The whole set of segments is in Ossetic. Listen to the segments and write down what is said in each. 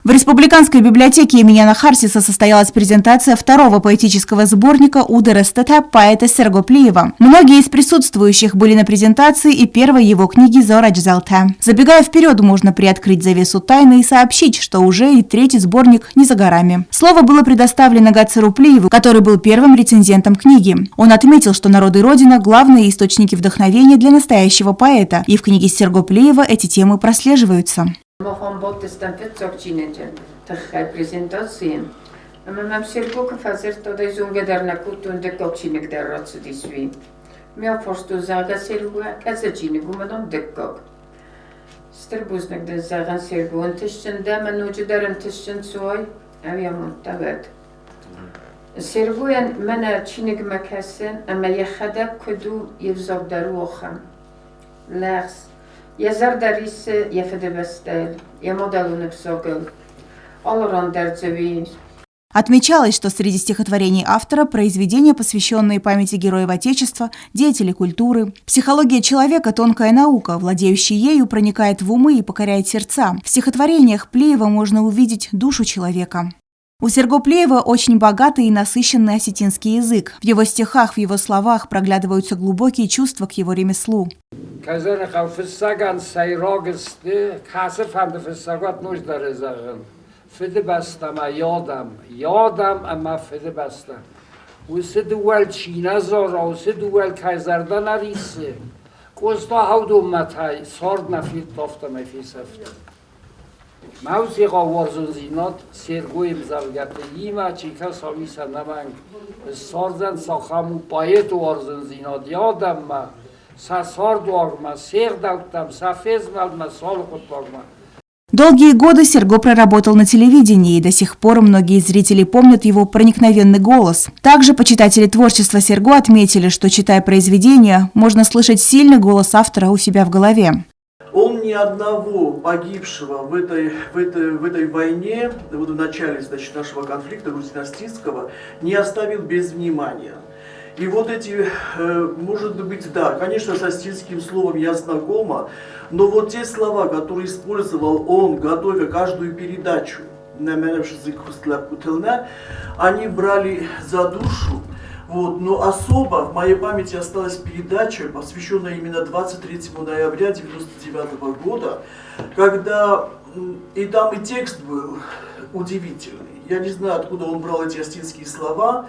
В Республиканской библиотеке имени Анахарсиса состоялась презентация второго поэтического сборника «Удары СТТ» поэта Серго Плиева. Многие из присутствующих были на презентации и первой его книги «Зарӕджы зӕлтӕ». Забегая вперед, можно приоткрыть завесу тайны и сообщить, что уже и третий сборник не за горами. Слово было предоставлено Гацеру Плиеву, который был первым рецензентом книги. Он отметил, что народ и Родина – главные источники вдохновения для настоящего поэта, и в книге Серго Плиева эти темы прослеживаются. Мах ӕмбӕлдыстӕм фыццаг чиныджы тыххӕй презентацийы, ӕмӕ мӕм Серго куы фӕдзырдта, уӕд ӕй зонгӕ дӕр нӕ кодтон, дыккаг чиныг дӕр рацыдис, уый. Мӕ афарстон, зӕгъгӕ, Серго, кӕцы чиныг у, мӕнӕн дыккаг. Стыр бузныг дын зӕгъын, Серго, ӕнтыстджын дӕ ӕмӕ ноджыдӕр ӕнтыстджын цы уай, ӕви амондтӕ уӕд. Сергойӕн мӕнӕ чиныгмӕ кӕсын, ӕмӕ йӕхӕдӕг куыд у, йе взаг дӕр у ахӕм. Лӕгъз. Йӕ зӕрдӕ риссы йӕ фыдыбӕстӕйыл, йӕ мадӕлон ӕвзагыл. Алы ран дӕр дзы уый. Отмечалось, что среди стихотворений автора произведения, посвященные памяти героев Отечества, деятелей культуры. Психология человека – тонкая наука, владеющий ею проникает в умы и покоряет сердца. В стихотворениях Плиева можно увидеть душу человека. У Серго Плиева очень богатый и насыщенный осетинский язык. В его стихах, в его словах проглядываются глубокие чувства к его ремеслу. Кӕй зӕгъын хъӕуы, фыссӕгӕн сӕйраг сты, кӕцыфӕнды фыссӕг уӕд ноджыдӕр зӕгъын, Фыдыбӕстӕмӕ йӕ адӕм, йӕ адӕм ӕмӕ Фыдыбӕстӕ. Уыцы дыууӕ чи нӕ зара, уыцы дыууӕ кӕй зӕрдӕ нӕ риссы, Къоста хӕудонмӕтӕй цард нӕ федта, афтӕмӕй фесӕфт. Мӕ уыцы егъау уарзондзинад Сергойы ӕмдзӕвгӕты имӕ чи кӕса, уый сӕ ӕнӕмӕнг ссардзӕн, цахӕм у поэты уарзондзинад йӕ адӕммӕ, сӕ цардуагмӕ, се гъдӕуттӕм, сӕ фезмӕлдмӕ, сӕ алы хъуыддагмӕ. Долгие годы Серго проработал на телевидении, и до сих пор многие зрители помнят его проникновенный голос. Также почитатели творчества Серго отметили, что, читая произведения, можно слышать сильный голос автора у себя в голове. Он ни одного погибшего в этой войне, вот в начале, значит, нашего конфликта грузино-осетинского, не оставил без внимания. И вот эти, может быть, да, конечно, с осетинским словом я знакома, но вот те слова, которые использовал он, готовя каждую передачу на они брали за душу. Вот, но особо в моей памяти осталась передача, посвященная именно 23 ноября 1999 года, когда и там и текст был удивительный. Я не знаю, откуда он брал эти осетинские слова,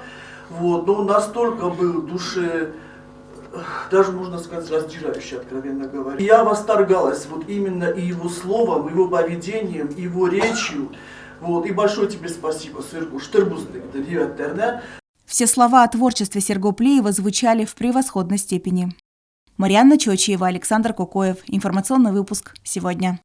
вот, но он настолько был душе, даже можно сказать, раздирающий, откровенно говоря. Я восторгалась вот именно и его словом, его поведением, его речью. Вот, и большое тебе спасибо, Серго, стыр бузныг. Все слова о творчестве Серго Плиева звучали в превосходной степени. Марианна Чочиева, Александр Кокоев. Информационный выпуск «Сегодня».